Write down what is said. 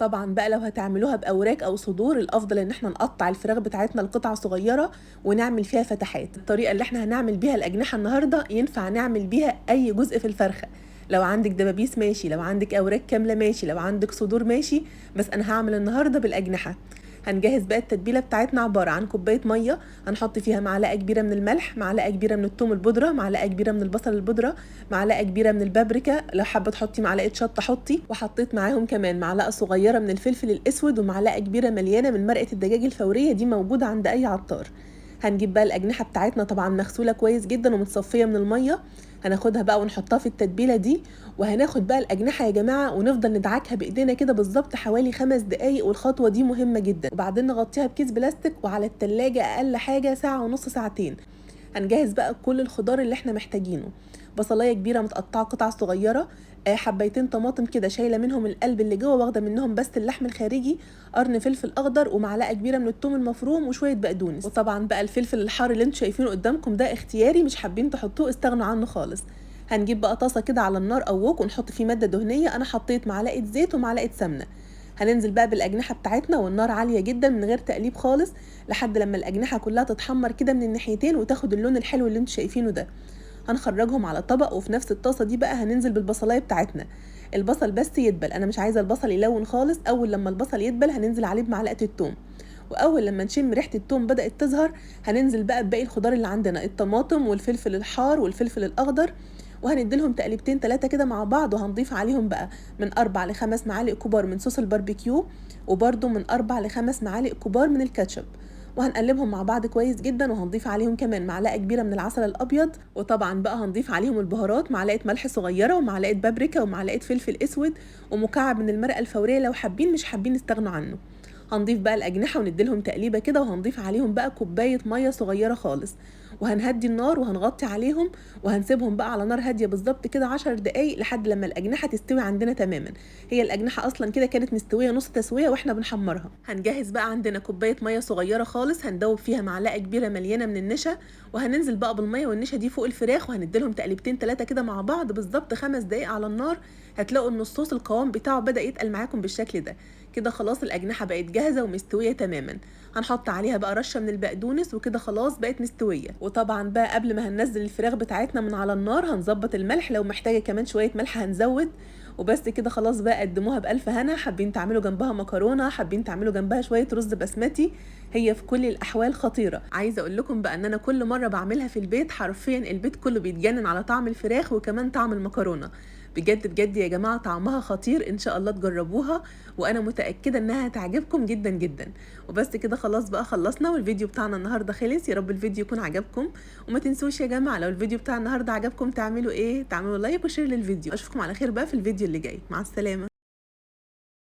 طبعا بقى لو هتعملوها باوراك او صدور، الافضل ان احنا نقطع الفراخ بتاعتنا لقطع صغيرة ونعمل فيها فتحات. الطريقة اللي احنا هنعمل بيها الاجنحة النهارده ينفع نعمل بيها اي جزء في الفرخه. لو عندك دبابيس ماشي، لو عندك اوراك كاملة ماشي، لو عندك صدور ماشي، بس انا هعمل النهارده بالاجنحه. هنجهز بقى التتبيله بتاعتنا، عبارة عن كوباية مية هنحط فيها معلقه كبيرة من الملح، معلقه كبيرة من الثوم البودره، معلقه كبيرة من البصل البودره، معلقه كبيرة من البابريكا، لو حابة تحطي معلقه شطه حطي، وحطيت معاهم كمان معلقه صغيرة من الفلفل الاسود ومعلقة كبيرة مليانة من مرقه الدجاج الفورية، دي موجودة عند اي عطار. هنجيب بقى الاجنحة بتاعتنا طبعا مغسوله كويس جدا ومتصفيه من المية، هناخدها بقى ونحطها في التتبيله دي. وهناخد بقى الاجنحة يا جماعة ونفضل ندعكها بايدينا كده بالظبط حوالي 5 دقايق، والخطوة دي مهمة جدا. وبعدين نغطيها بكيس بلاستيك وعلى التلاجة اقل حاجة ساعة ونص ساعتين. هنجهز بقى كل الخضار اللي احنا محتاجينه، بصلايه كبيرة متقطعه قطع صغيرة، حبايتين طماطم كده شايله منهم القلب اللي جوه واخده منهم بس اللحم الخارجي، قرن فلفل اخضر ومعلقة كبيرة من الثوم المفروم وشوية بقدونس. وطبعا بقى الفلفل الحار اللي انتوا شايفينه قدامكم ده اختياري، مش حابين تحطوه استغنوا عنه خالص. هنجيب بقى طاسه كده على النار او ووك ونحط فيه مادة دهنية، انا حطيت معلقه زيت ومعلقة سمنه. هننزل بقى بالاجنحه بتاعتنا والنار عالية جدا من غير تقليب خالص لحد لما الاجنحة كلها تتحمر كده من الناحيتين وتاخد اللون الحلو اللي انتوا شايفينه ده. هنخرجهم على طبق، وفي نفس الطاسه دي بقى هننزل بالبصلايه بتاعتنا. البصل بس يدبل، انا مش عايزه البصل يلون خالص. اول لما البصل يدبل هننزل عليه بمعلقه الثوم، واول لما نشم ريحه الثوم بدات تظهر هننزل بقى بباقي الخضار اللي عندنا، الطماطم والفلفل الحار والفلفل الاخضر، وهنديلهم تقليبتين 3 كده مع بعض. وهنضيف عليهم بقى من 4 ل5 معالق كبار من صوص الباربيكيو، وبرده من 4 ل5 معالق كبار من الكاتشب، وهنقلبهم مع بعض كويس جدا. وهنضيف عليهم كمان معلقه كبيرة من العسل الابيض، وطبعا بقى هنضيف عليهم البهارات، معلقه ملح صغيرة ومعلقة بابريكا ومعلقة فلفل اسود ومكعب من المرقه الفورية لو حابين، مش حابين استغنوا عنه. هنضيف بقى الاجنحة ونديلهم تقليبه كده، وهنضيف عليهم بقى كوباية مية صغيرة خالص، وهنهدي النار وهنغطي عليهم وهنسيبهم بقى على نار هادية بالظبط كده 10 دقايق لحد لما الاجنحة تستوي عندنا تماما. هي الاجنحة اصلا كده كانت مستوية نص تسويه واحنا بنحمرها. هنجهز بقى عندنا كوباية مية صغيرة خالص هندوب فيها معلقه كبيرة مليانة من النشا، وهننزل بقى بالمية والنشا دي فوق الفراخ، وهنديلهم تقليبتين 3 كده مع بعض بالظبط 5 دقايق على النار. هتلاقوا ان الصوص القوام بتاعه بدا يتقل معاكم بالشكل ده كده. خلاص الاجنحة بقت جاهزة ومستويه تماما. هنحط عليها بقى رشه من البقدونس وكده خلاص بقت مستوية. وطبعا بقى قبل ما هننزل الفراخ بتاعتنا من على النار هنظبط الملح، لو محتاجه كمان شوية ملح هنزود. وبس كده خلاص بقى قدموها بألف هنا. حابين تعملوا جنبها مكرونه، حابين تعملوا جنبها شوية رز بسمتي، هي في كل الاحوال خطيرة. عايزه اقول لكم بقى ان انا كل مرة بعملها في البيت حرفيا البيت كله بيتجنن على طعم الفراخ وكمان طعم المكرونه. بجد بجد يا جماعة طعمها خطير، ان شاء الله تجربوها وانا متاكدة انها هتعجبكم جدا جدا. وبس كده خلاص بقى خلصنا والفيديو بتاعنا النهارده خلص. يا رب الفيديو يكون عجبكم، وما تنسوش يا جماعة لو الفيديو بتاع النهارده عجبكم تعملوا ايه؟ تعملوا like و share للفيديو. اشوفكم على خير بقى في الفيديو اللي جاي. مع السلامة.